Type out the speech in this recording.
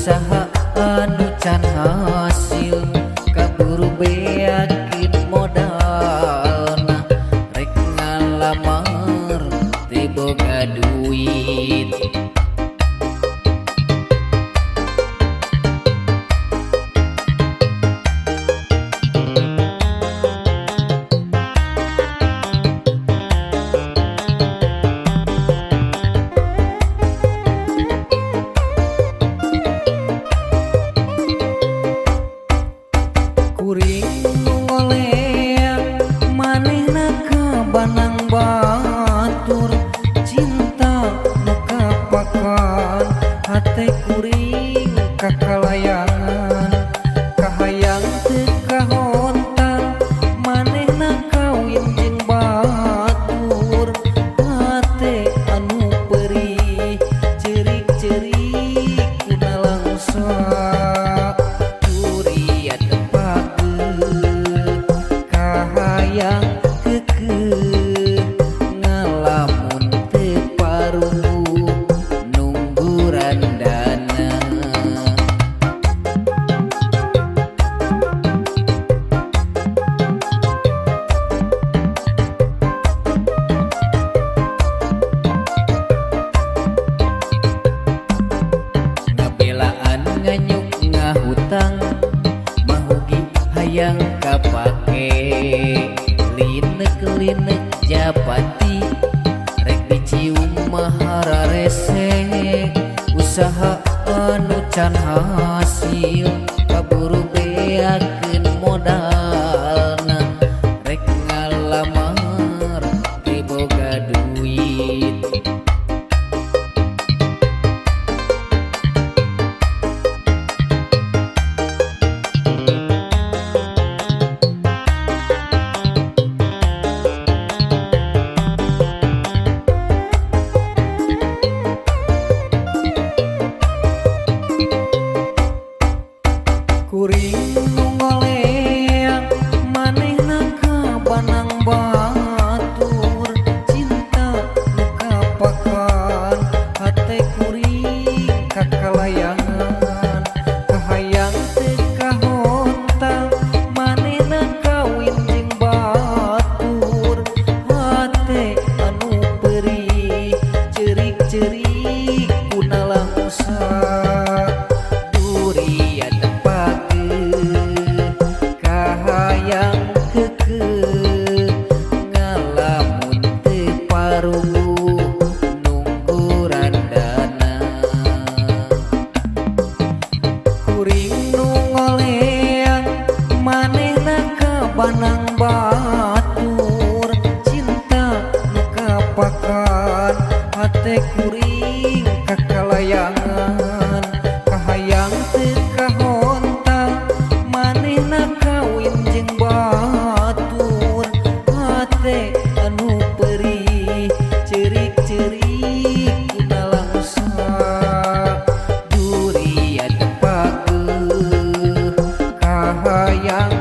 Usaha anu can hasil kaburu beakeun modalna rek ngalamar teu boga duit. Kuring nu ngoleang manehna ka banang batur, cinta nu kapakan hate kuring kakalayangan, kahayang teu kahontal manehna kawin jeung batur, hate anu perih ceurik-ceurik kuna langsa. Kahayang keukeuh ngalamun teu paruguh nunggu randana. Ngabelaan nganyuk ngahutang mahugi hayang kapake, linek-linek japati rek dicium mahararese, usaha anu can hasil kaburu beakeun modalna rek ngalamar teu boga duit. Kuring nu ngoleang manehna ka banang batur, cinta nu kapakan hate kuring kakalayangan, kahayang teu kahontal manehna kawin jeung batur, hate anu perih ceurik-ceurik kuna langsa. Kahayang keukeuh ngalamun teu paruguh nunggu randana. Kuring nu ngoleang manehna ka banang batur, cinta nu kapakan hate kuring kakalayangan, kahayang teu kahontal manehna kawin jeung batur, hate anu perih ceurik-ceurik kuna langsa. Durian pageuh kahayang